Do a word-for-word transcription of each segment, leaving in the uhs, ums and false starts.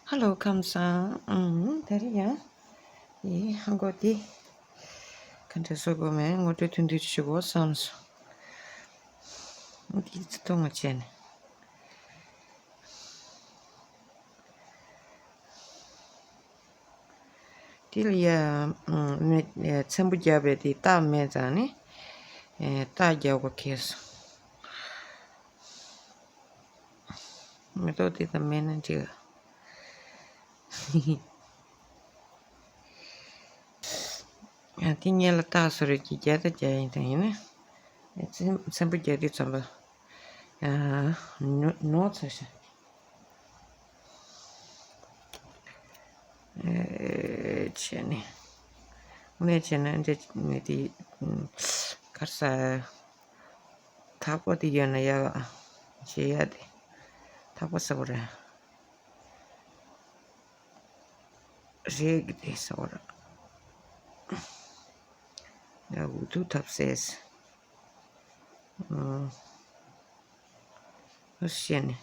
ཧ་ལོ་ཁམས་བཟང་། ཨང་། ད་རེས་ཡང་དེ་ཧ་གོ་དེ་ག་འདྲ་བཟོ་དགོས་མེད་ངོ་སྤྲོད་ཐུང་ཐུང་ཞུ་དགོས་བསམ་སོང་། འདི་ཚོ་གཏོང་བ་བྱས་ནས། དེ་ལ་ཡ་ཨམ་མེ་ཚེམ་བུ་བརྒྱབ་པའི་དེ་རྟགས་མེད་ཙང་ནི་ཨེ་རྟགས་རྒྱག་དགོས་ཁེལ་སོང་། མེ་ཏོག་དེ་ཙམ་མེད་ན་འགྲིག་ཨ། ཡང་དེ་སྔོན་ལ་རྟགས་བཟོ་རེས་ཀྱི་རྒྱ་ད་རྒྱ་ཡིན་དང་ཡིན་ན། ཚེམ་ཚེམ་བུ་རྒྱ་དེ་ཙམ་པ། ཡང་ནོ་ནོ་ཚ་ཤ། ཨེ་བྱས་ནས། དངོས་གནས་བྱས་ན་འདྲ་ནི་དེ་གར་ས། ཐག་པ་དེ་ཡོད་ན་ཡག་བྱེད་ཡ་དེ། ཐག་པ་ཟེར་བ་རེད། རེད་ཀྱི་དེ་ཟེར་བ་རེད། ཡ་འུ་ཐུག་ཐབས་ཟེར། ཨུ། ཨུ་ཤེས་ནས།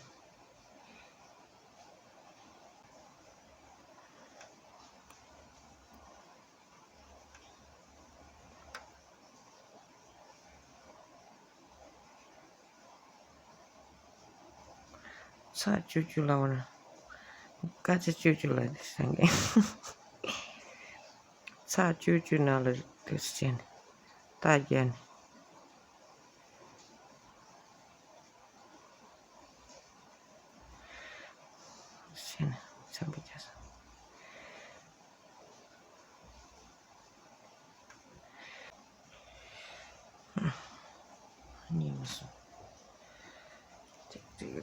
ཚར་བཅུ་བཅུ་ལ་འོ་ན། སྐར་ཆ་བཅུ་བཅུ་ལ་བསམ་གི། ཚར་བཅུ་བཅུ་ནང་ལ་དུས་ཆེན་རྟགས་བརྒྱབ་ནས། ཤེས་ན་ཚན་པོ་རྒྱག་ས། རྙེད་མ་སོང་། ཏིག་ཏིག་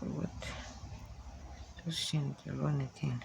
ཨོ་ཏུ་ཤིན་གྱི་ལོ་ནས་བརྟེན་ནས།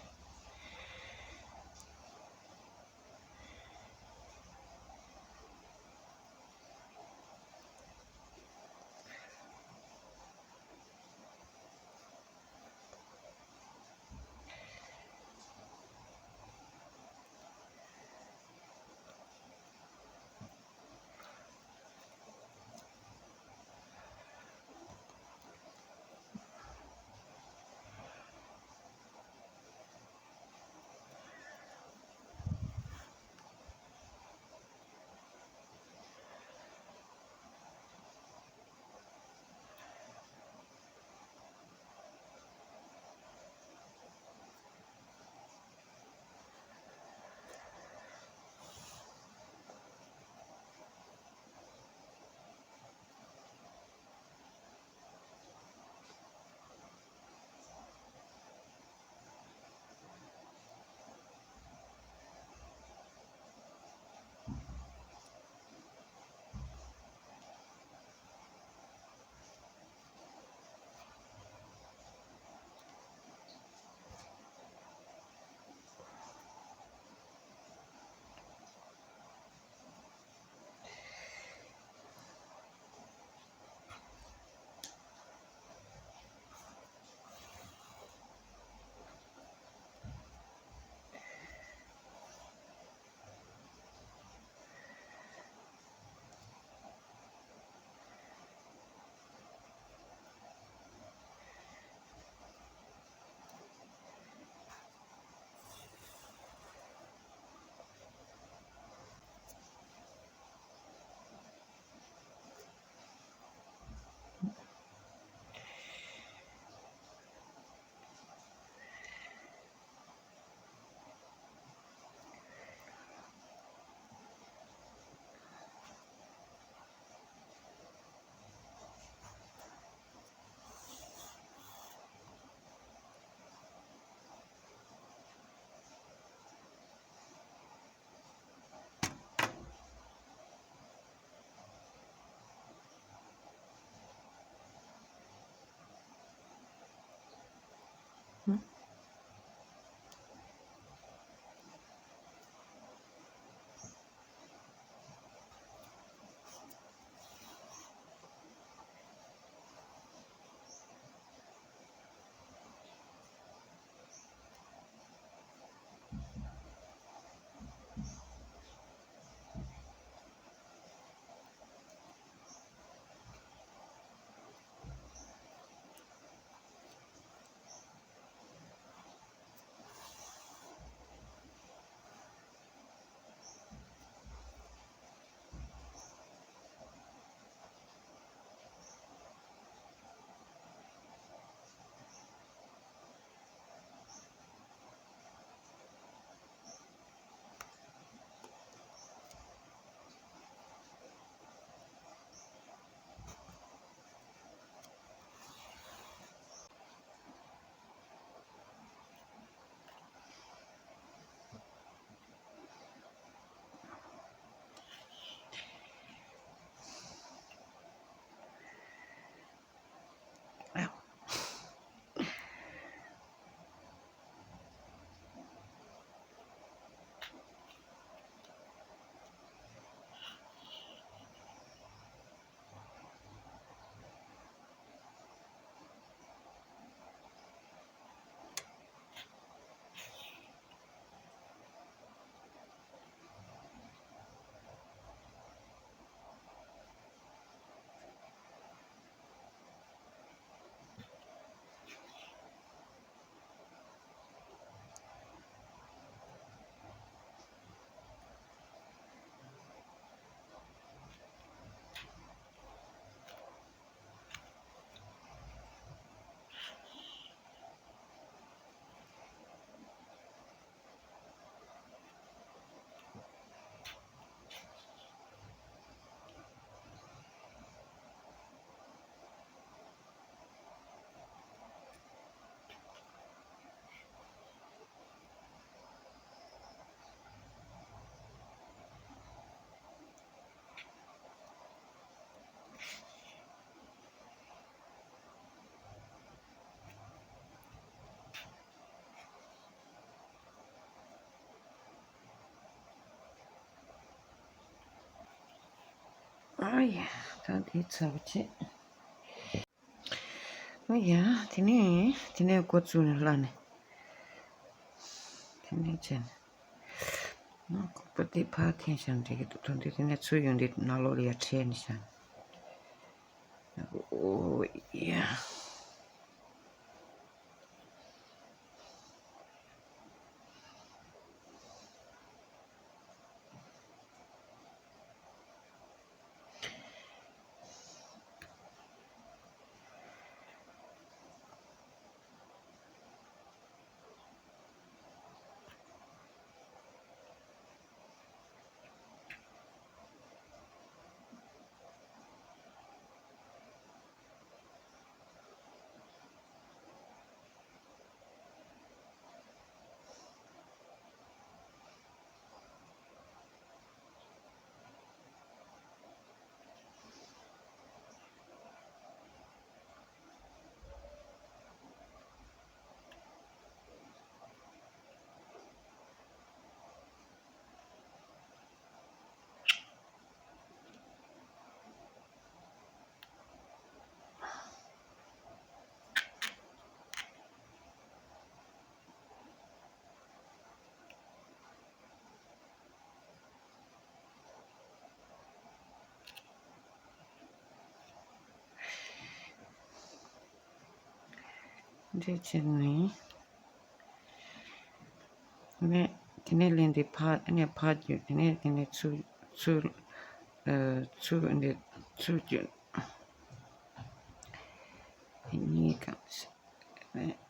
ཡ། ད་དེ་ཚར་བ་བྱེད། ཨོ་ཡ། དེ་ནས་དེ་ནས་འགོ་བཙུགས་ནས་ལ་ནས། དེ་ནས་བྱས་ནས། ཨ། ཁོག་པ་དེ་ཕར་འཐེན་བཞག་ན་འགྲིག་གི་འདུག་ཐོན་དུས་དེ་ནས་ཚུར་ཡོང་དུས་ནང་ལོགས་ལ་ཡར་ཁྲིད་ནས་བཞག་ཨོ་ཡ། འདྲེ་བྱས་ནས། ནས་དེ་ནས་ལན་འདི་ཕར་ནས་ཕར་བརྒྱུད། དེ་ནས་དེ་ནས་ཚུར་ཚུར་ཨ་ཚུར་འདི་ཚུར་བརྒྱུད། དེ་གཉིས་ཀ་ནས།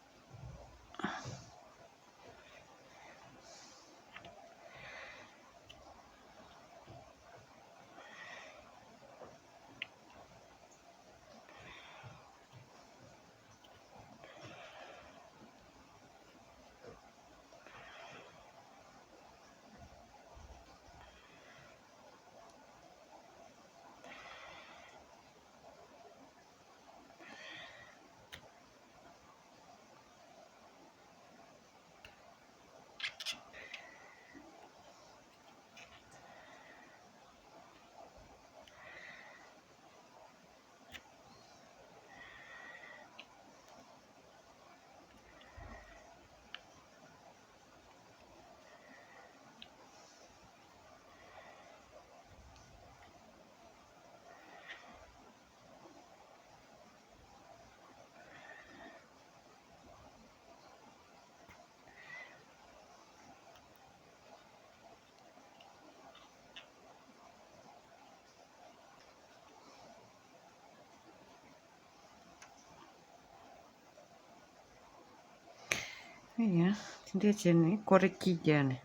ཡ། དེ་འདྲས་བྱས་ནས་སྐོར་ར་གཅིག་བརྒྱབ་ནས།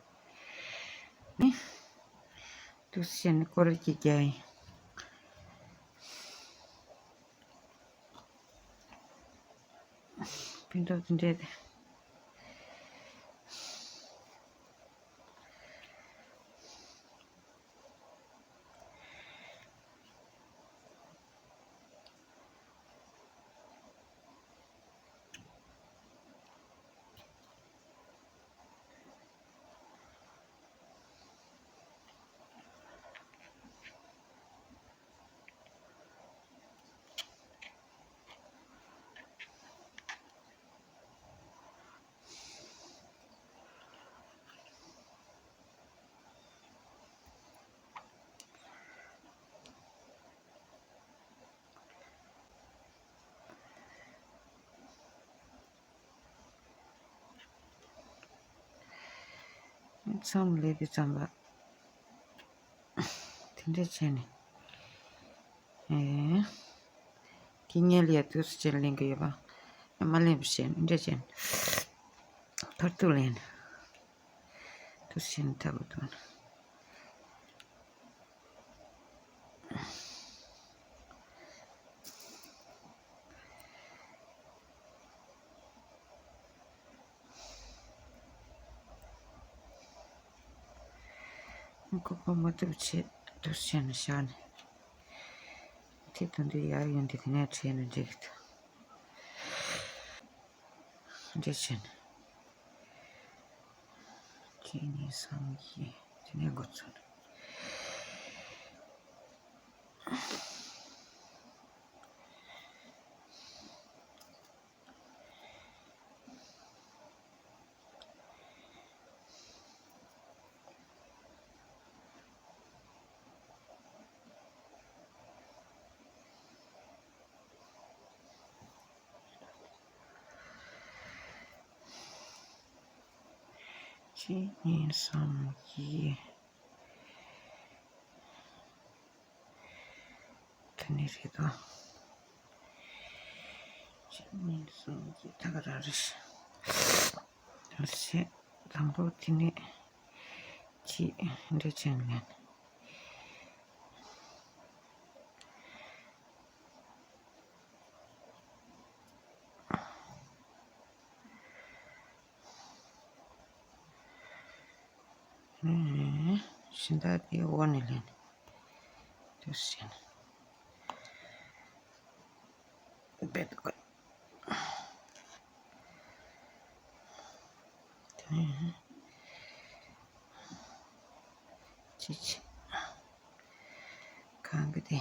ནི། འདུག་སེ་བྱས་ནས་སྐོར་ར་གཅིག་བརྒྱབ་ཡིན། སྤུན་ཀྲོག་དེ་འདྲས་དེ། མཚམས་ལས་དེ་ཙམ་པ། དེ་འདྲས་བྱས་ནས། ཨེ། དེ་སྔོན་ལ་ཡ་འདུག་སེ་བྱས་ལེན་གྱི་ཡོད་པ། ཨེ། མ་ལེན་པ་བྱས་ནས་འདྲས་བྱས་ནས། ཐར་ཐུག་ལེན། འདུག་སེ་བྱས་ནས་ཐར་དགོས་འདུག་ན། ཁོག་པ་མ་ཐུབ་བྱེད་འདུག་སེ་བྱས་ནས་བཞག་ནས། དེ་དང་དེ་ཡར་ཡོང་དུས་དེ་ནས་བྲིས་ན་འགྲིག་གི་འདུག་འདྲ་བྱས་ནས། གཅིག་གཉིས་གསུམ་བཞི། དེ་ནས་འགོ་ཚུགས། གཅིག་གཉིས་གསུམ་བཞི། དེ་ནས་རེད་དོ། གཅིག་གཉིས་གསུམ་བཞི། ད་ག་རང་རེད། རེད། དང་པོ་དེ་ནས་གཅིག་འདྲ་ཅན་ལེན། གཞན་དག་དེ་འོག་ནས་ལེན། དུ་ཟིན། བེད་དགོས། དེ་ཅི་ཅི་གང་གི་དེ།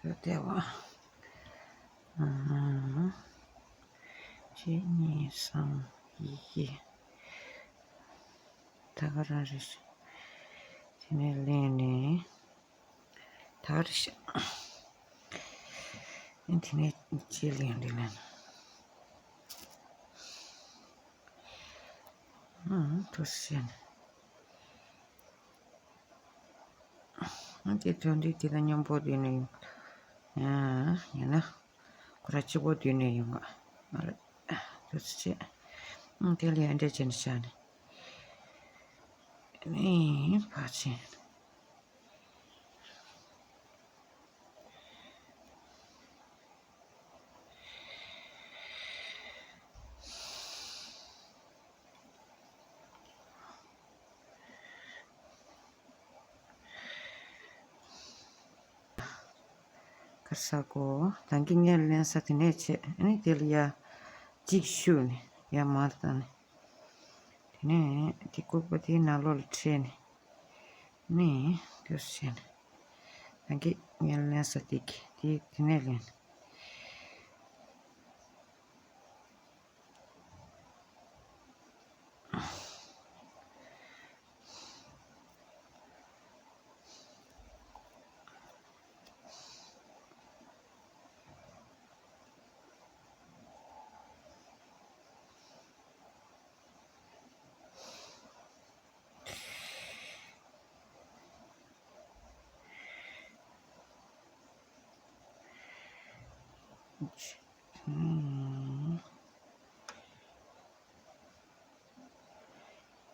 ལྟེ་བ། གཅིག་གཉིས་གསུམ་བཞི། ད་ག་རང་རེད། དེ་ནས་ལེན་ནས། ད་རེད་ཤག་དེ་ནས་ཅི་ལེན་རེད་ལེན། ཨང་། དུ་ཟིན། ཨང་། དེ་དོན་འདི་དེ་དང་མཉམ་པོ་དེ་ནས་ཡོང་། ཡང་ཡང་ན་ཁོ་ར་གཅིག་པོ་དེ་ནས་ཡོང་ག་ཨ་རེད། དུ་ཟིན། ཨང་། དེ་ལས་འདྲ་ཅན་ཤ་ནས། ནས་ཕར་ཕྱིན། ག་ས་གོ། ད་གིན་ངས་ལེན་ས་དེ་ནས་བྱས། ཨ་ནི་དེ་ལ་ཡ་གཅིག་ཤུགས་ནས་ཡ་མར་བཏང་ནས། དེ་ནས་དེ་ལྐུགས་པ་དེའི་ནང་ལོགས་ལ་ཁྲིད་ནས། ནས་དེ་བྱས་ནས། ད་གིན་ངས་ལེན་ས་དེ་གི་དེ་དེ་ནས་ལེན།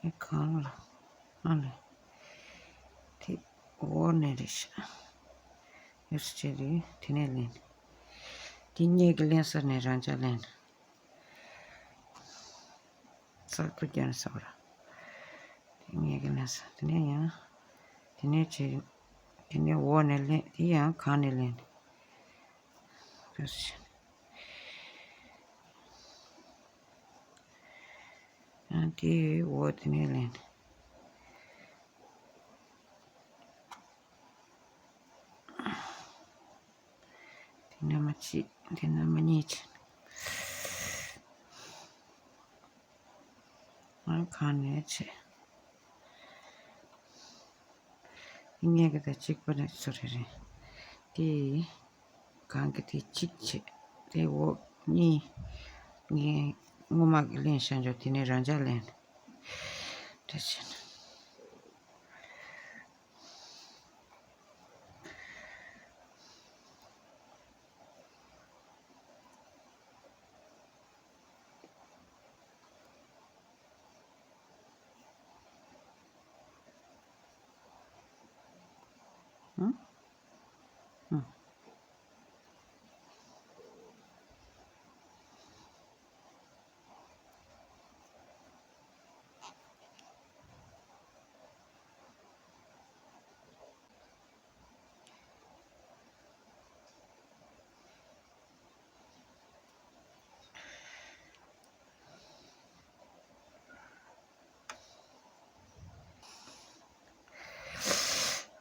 ཨེ་གང་ལ། ཨ་ལས། དེ་འོག་ནས་རེད་ཤག་ཡོད་ཟེར་རེད། དེ་ནས་ལེན། དེ་ངེད་ཀྱི་ལེན་ས་ནས་རང་ཅག་ལེན། གསར་དུ་རྒྱབ་ས་བར། དེ་ངེད་ཀྱི་ལེན་ས། དེ་ནས་ཡང་། དེ་ནས་བྱས། དེ་ནས་འོག་ནས་ལེན། དེ་ཡང་གང་ནས་ལེན། ཡོད་ཟེར། ཡང་དེའི་འོག་དེ་ནས་ལེན། དེ་ ནས་མ་གཅིག་དེ་ནས་མ་གཉིས་བྱས། ང་གང་ནས་བྱས། ངས་གི་ད་གཅིག་པ་ནས་སུ་རེ་རེ། དེ་གང་གི་དེ་གཅིག་བྱས། དེ་འོག་གཉིས། ངས་སྔོན་མ་གི་ལེན་བྱ་འཇོག་དེ་ནས་རང་འཇགས་ལེན། དེ་བྱས་ན། ཨང་། ཨང་།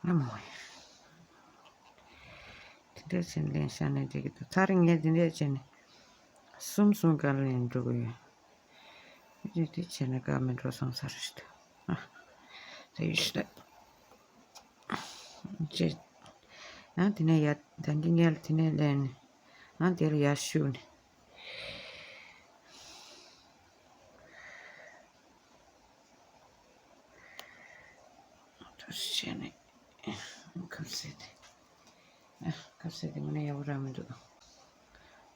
ཨ་མོ། དེ་འདྲ་བྱས་ནས་ལེན་བྱས་ནས་འགྲིག་གི་འདུག་ད་རེས་ངས་དེ་འདྲ་བྱས་ནས་གསུམ་གསུམ་ག་ལེན་འགྲོ་གི་ཡོད། དེ་དེ་བྱས་ན་དགའ་མི་འགྲོ་སོང་ས་རེད་འདུག་ཨ། དེ་ཡོད་ཤི་ད། ཅེ། ཡང་དེ་ནས་ཡར་ད་གིན་ངས་དེ་ནས་ལེན་ནས། ཡང་དེ་ལ་ཡར་ཤུ་ནས། ད་བྱས་ནས། ཁབ་སེ་དེ། ཨ། ཁབ་སེ་དེ་ངོ་ནས་ཡག་པོ་རག་མི་འདུག་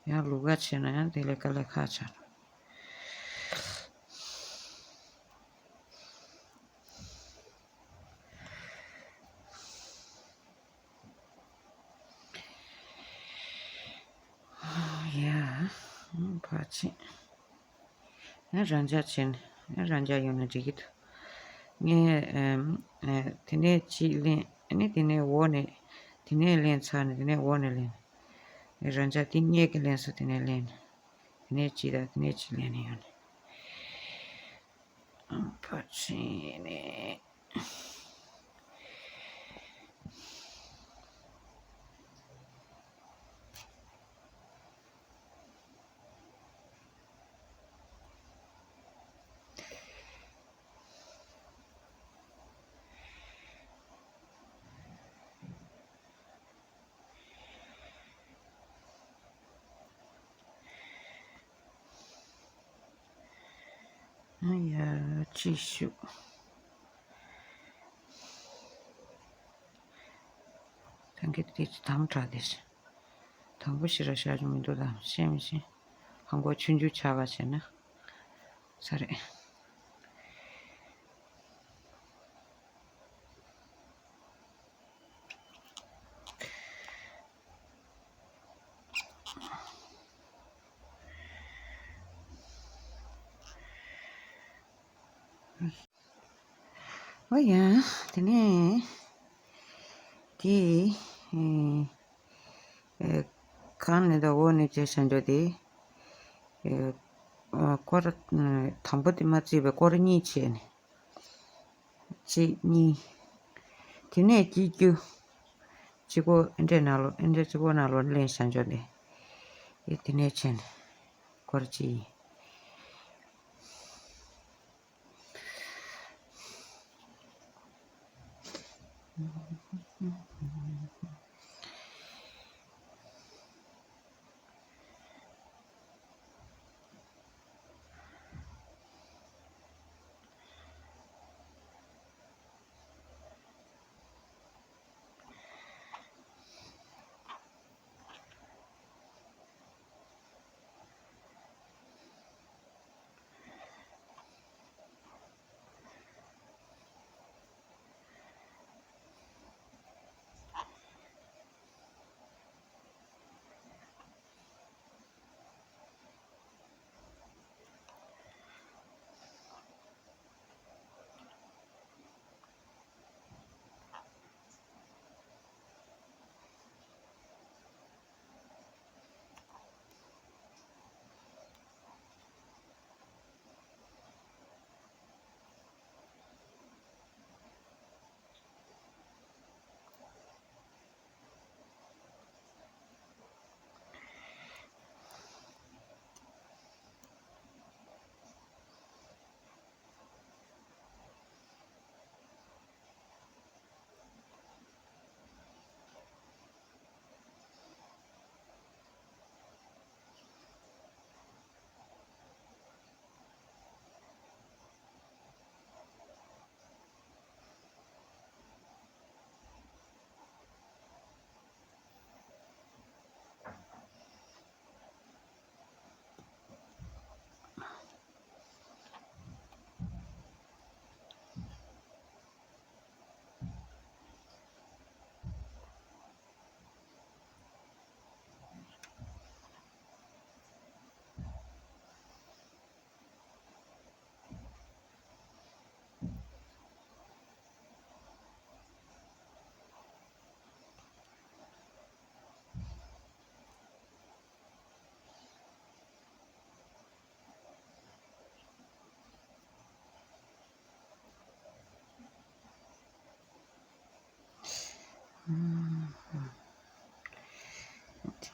ཡང་ལུག་ག་བྱས་ན་ཡང་དེ་ལས་དཀའ་ལས་ཁག་ཆགས། ཡ། ཕར་ཕྱིན། ཡང་རང་འཇགས་བྱས་ནས་ཡང་རང་འཇགས་ཡོང་ན་འགྲིག་གི་འདུག་ངས་ཨེམ། ཨེ། དེ་ནས་གཅིག་ལེན། ཨ་ནི་དེ་ནས་འོག་ནས། དེ་ནས་ལེན་ཚར་ནས་དེ་ནས་འོག་ནས་ལེན། ཨེ། རང་འཇགས་དེ་གཉིས་ཀྱི་ལེན་སོ་དེ་ནས་ལེན། དེ་ནས་གཅིག་དང་དེ་ནས་གཅིག་ལེན་ནས་ཡོང་ནས། ཕར་ཕྱིན་ནས། ཨ་ཡ། ཅི་ཞུ། ད་གིན་དེ་དམ་དྲག་དེ། དང་པོ་ཞེ་དྲག་བཞག་རྒྱུ་མི་འདུག་ད་ཤེས་མི་ཤེས། ཧང་གོ་ཆུང་ཆུང་ཆགས་པ་བྱས་ན། ས་རེད། ཨོ་ཡ། དེ་ནས་དེ། ཨེ། ཨེ། གང་ནས་ད་འོག་ནས་བྱས་བྱ་འཇོག་དེ། ཨེ། ཨ། སྐོར། ཨ། དང་པོ་དེ་མ་བརྩིས་པའི་སྐོར་གཉིས་བྱས་ནས། གཅིག་གཉིས། དེ་ནས་གཅིག་རྒྱུ། གཅིག་པོ་ཨེ་འདྲས་ནང་ལོགས། ཨེ་འདྲས་གཅིག་པོ་ནང་ལོགས་ལེན་བྱ་འཇོག་དེ། ཨེ། དེ་ནས་བྱས་ནས། སྐོར་གཅིག་ཡིན།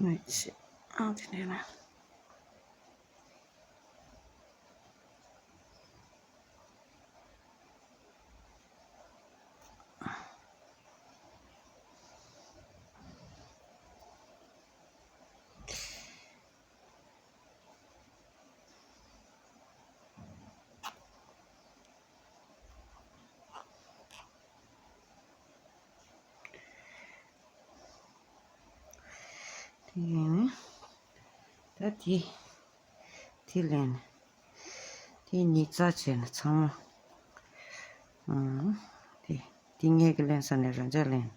མི་ཆེ། ཨང་དེ་ནས་ན། དེ་ཡིན། ད་དེ། དེ་ལེན། དེ་ཉིས་རྩ་བྱས་ན་ཚང་མ། ཨང་། དེ། དེ་ངེད་ཀྱི་ལེན་ས་ནས་རང་འཇགས་ལེན།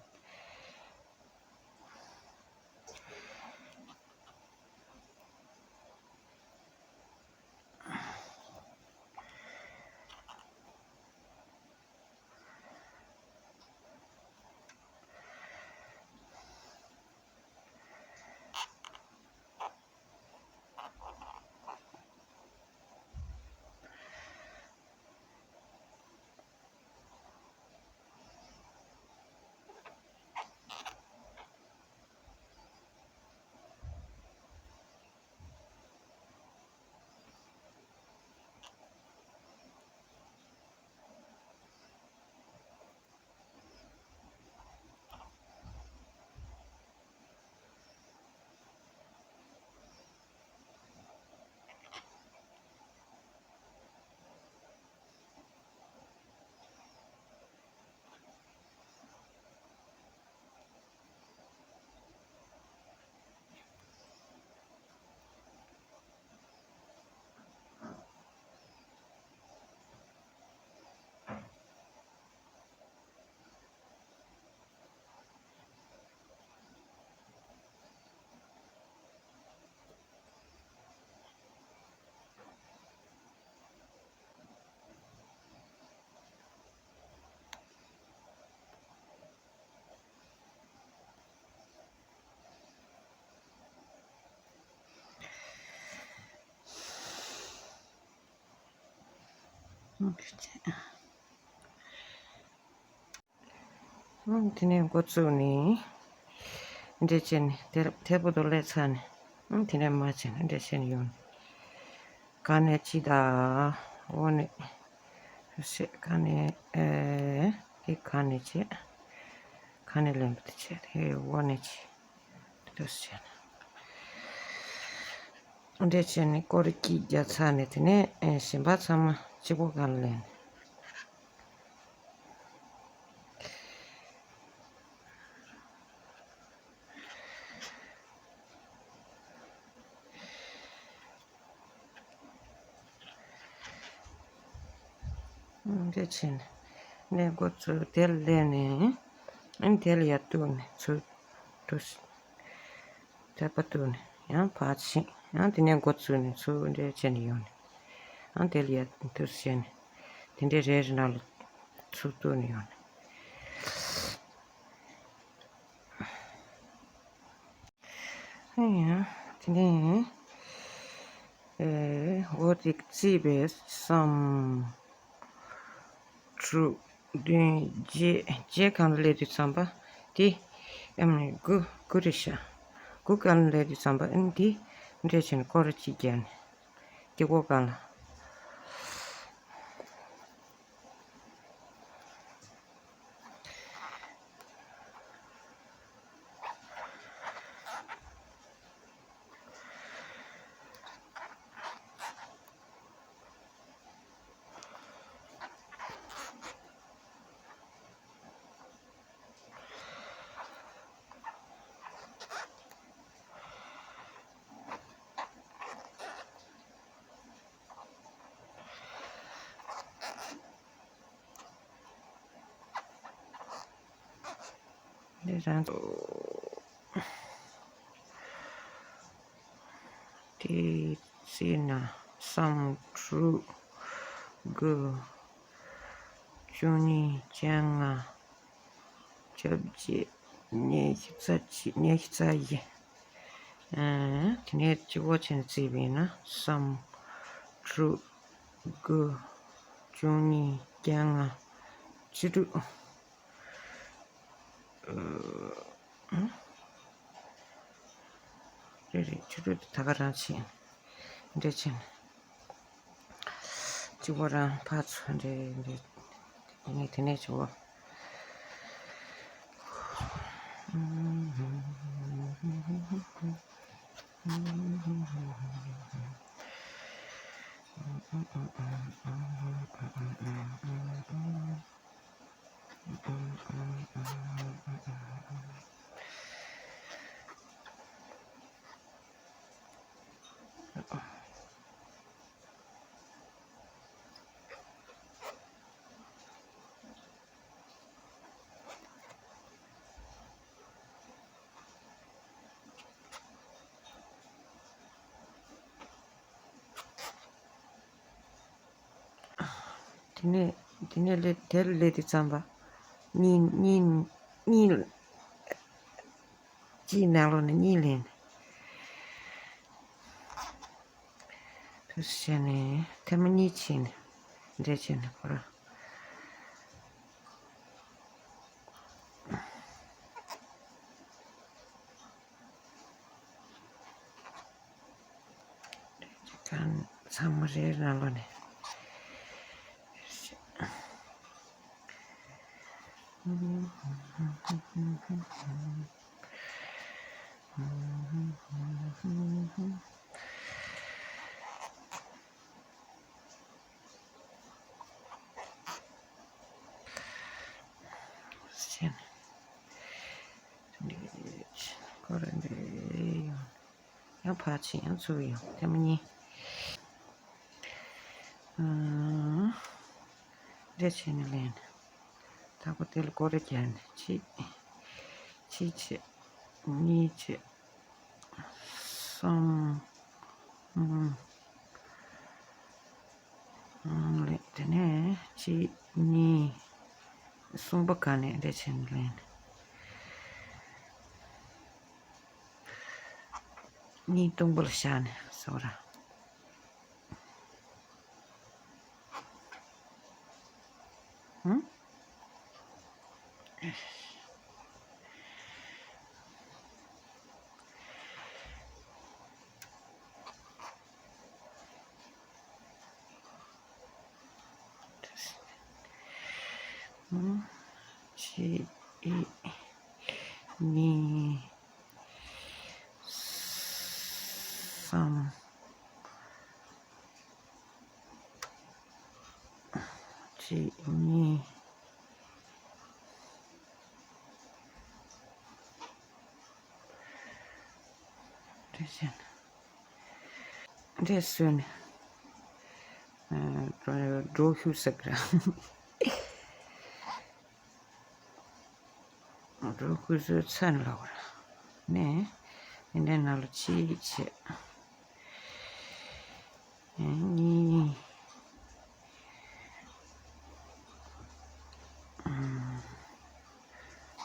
དེ་ནས་འགོ་བཙུགས་ནས། འདྲེ་ཅན་དེ་ཐད་པོ་དུ་ལས་ཚ་ནས། དེ་ནས་མ་ཅན་འདྲེ་ཅན་ཡོང་། ག་ནས་ཅི་ད། འོ་ནས། ཤེས་ག་ནས་ཨེ། དེ་ག་ནས་བྱེད། ག་ནས་ལེན་པ་དེ་བྱེད་དེ་འོ་ནས་ཅི། དེ་འདྲ་བྱས་ནས། འདྲེ་བྱས་ནས་སྐོར་གྱིས་རྒྱ་ཚ་ནས་དེ་ནས་ཨེ་གཞན་པ་ཚང་མ་གཅིག་པོ་ག་ལ་ལེན། འདི་ཕྱིན། ནས་འགོ་ཚུགས་དེར་སླེབས་ནས། ཨ་ནི་དེ་ལ་ཡར་གཏུགས་ནས་ཚུར་འགྲོ། དེ་པ་གཏུགས་ནས་ཡང་ཕར་ཕྱིན། ཡང་དེ་ནས་འགོ་ཚུགས་ནས་ཚུར་འདྲེ་བྱས་ནས་ཡོང་ནས། ཡང་དེ་ལ་ཡར་འདུག་བྱས་ནས། དེ་འདྲའི་རེ་རེ་ནང་ལ་ཚུར་གཏུགས་ནས་ཡོང་ནས། ཡང་དེ་ནས་ཨེ། འོ་དེ་བརྩིས་པས་སམ། དྲུག་བདུན་བརྒྱད། བརྒྱད་གང་ལ་སླེབས་དུས་ཙམ་པ་དེ། ཨེམ་ནི་དགུ། དགུ་རེད་ཤག་དགུ་གང་ལ་སླེབས་དུས་ཙམ་པ་ཨེམ་དེ་འདྲས་བྱས་ནས་སྐོར་གཅིག་བརྒྱབ་ནས་དེ་སྒོ་གང་ལ། འདི་རང་དེ་བརྩིས་ན་སམ། དྲུག་དགུ། བཅུ་གཉིས། བཅོ་ལྔ། བཅོ་བརྒྱད། ཉི་ཤུ་རྩ་གཅིག་ཉི་ཤུ་རྩ་བཞི། ཨ། དེ་ནས་སྤྱི་བོ་ཅན་བརྩིས་པས་ན་སམ། དྲུག་དགུ། བཅུ་གཉིས། བཅོ་ལྔ། བཅུ་དྲུག་ཨ། རེད་རེད། ཆུ་ཚོད་དེ་ད་ག་རང་ཕྱིན། འདྲེ་ཕྱིན། གཅིག་པོ་རང་ཕར་ཚུར་འདྲེ་འདྲེ། དེ་ནས་དེ་ནས་གཅིག་པོ། དེ་ནས་དེ་ནས་ལས་དེར་སླེབས་དུས་ཙམ་པ། གཉིས་གཉིས་གཉིས། གཅིག་ནང་ལོགས་ནས་གཉིས་ལེན། དུ་བྱས་ནས་ཐེངས་མ་གཉིས་ཕྱིན་ནས་འདྲེ་བྱས་ནས་ཁོ་ར། ཚང་མ་རེ་རེ་ནང་ལོགས་ནས། ཁོ་རང་འདི་ཡང་ཕར་ཕྱིན་ཡང་ཚུར་ཡོང་ཐེངས་མ་གཉིས། འདྲེ་བྱས་ནས་ལེན། ད་ཁོ་དེ་ལ་སྒོ་རེ་བརྒྱབ་ནས་གཅིག་གཅིག་བྱས། གཉིས་བྱས། གསུམ། ཨང་། ཨང་ལེ། དེ་ནས་གཅིག་གཉིས། གསུམ་པ་ག་ནས་འདྲེ་བྱས་ནས་ལེན། གཉིས་སྟོང་པ་ལ་བཞག་ནས་བཟོ་ར། ཧུམ། གཅིག་གཉིས། གསུམ། གཅིག་གཉིས། འདྲེ་བྱས་ནས། འདྲེ་བཟོས་ནས། ཨ། འགྲོ་ཤུགས་ཟེར་གི་ར། འགྲོ་ཤུགས་བཟོས་ཚར་ནས་ལབ་ར། ནས། འདི་འདྲའི་ནང་ལ་གཅིག་བྱས། གཉིས།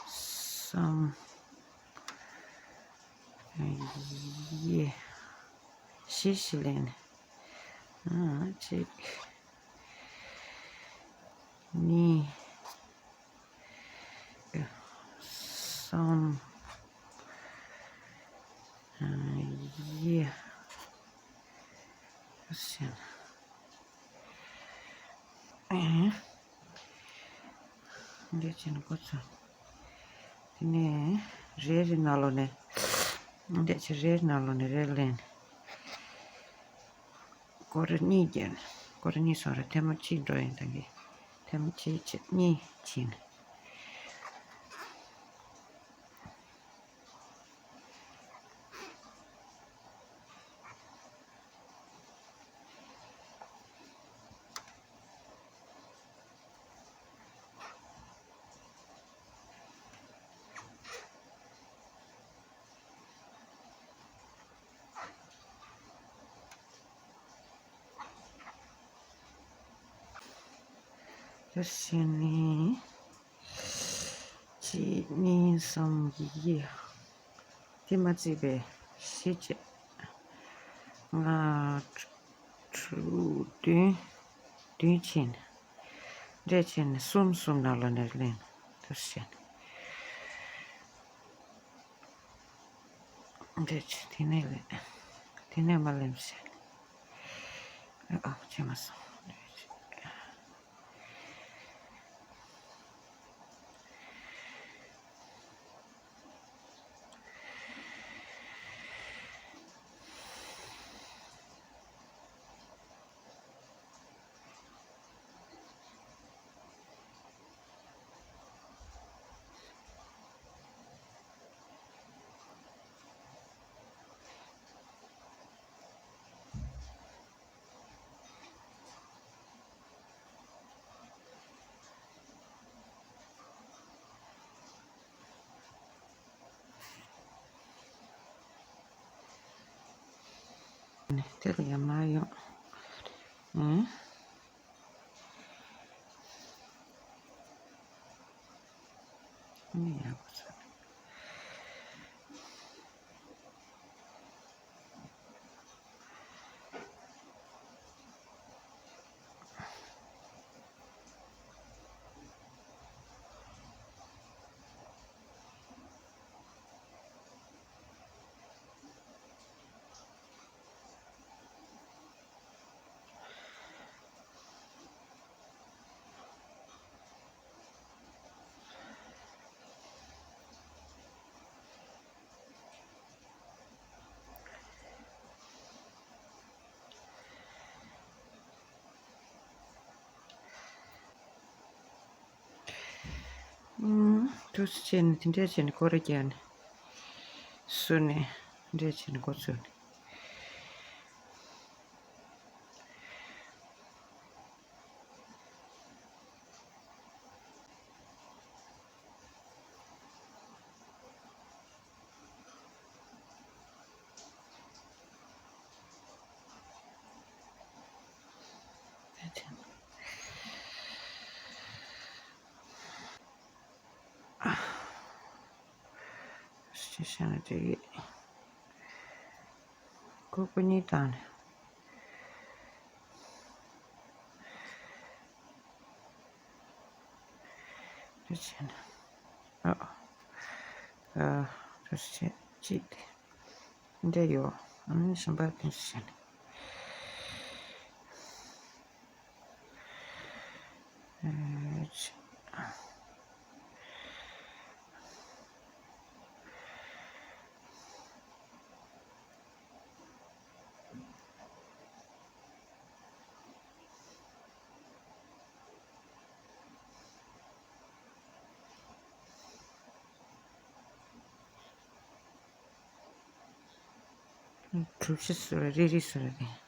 གསུམ། བཞི། བཞི་ལེན། གཅིག་གཉིས། གསུམ། བཞི། འདི་བྱས་ནས་འགོ་ཚུགས། དེ་ནས་རེ་རེ་ནང་ལོགས་ནས། འདི་བྱས་རེ་རེ་ནང་ལོགས་ནས་རེ་ལེན། སྒོར་གཉིས་བརྒྱབ་ནས། སྒོར་གཉིས་སོང་ར། ཐེངས་མ་གཅིག་འགྲོ་ཡིན་ད་གི། ཐེངས་མ་གཅིག་བྱས་གཉིས་བྱས་ནས། དེ་བྱས་ནས། གཅིག་གཉིས་གསུམ་བཞི། དེ་མ་བརྩིས་པའི་བཞི་བྱས། ལྔ། དྲུག་བདུན། བདུན་ཕྱིན། འདྲེ་ཕྱིན་གསུམ། གསུམ་ནང་ལོགས་ནས་ལེན། དེ་བྱས་ནས། འདྲེ་ཆེ་དེ་ནས་ལས། དེ་ནས་མ་ལེམ་ཤེ། ཨ་ཨ་ཆེ་མ་སོང་། དེ་ལ་ཡར་མར་ཡོང་། ཨང་། ཨ་ནི་ཡག་པོ་བྱས། ཨུམ། ཐུགས་རྗེ་ཆེ་ནས་དེ་འདྲས་བྱས་ནས་སྐོར་ར་རྒྱག་ནས། བཟོས་ནས་དེ་འདྲས་བྱས་ནས་འགོ་ཚུགས་ནས། ཤེས་བྱ་ནི་དེ་ཡིས། ཁོ་ཁོ་གཉིས་བཏང་ནས། དེ་བྱས་ན། ཨ། ཨ། དེ་བྱས་ཅིག་དེ། འདྲེ་ཡོད། ཨ་ནི་གཞན་པ་དེ་བྱས་ན། ཨེ། གྲུ་བཞི་བཟོ་ར་རེ་རེ་བཟོ་ར་དེ།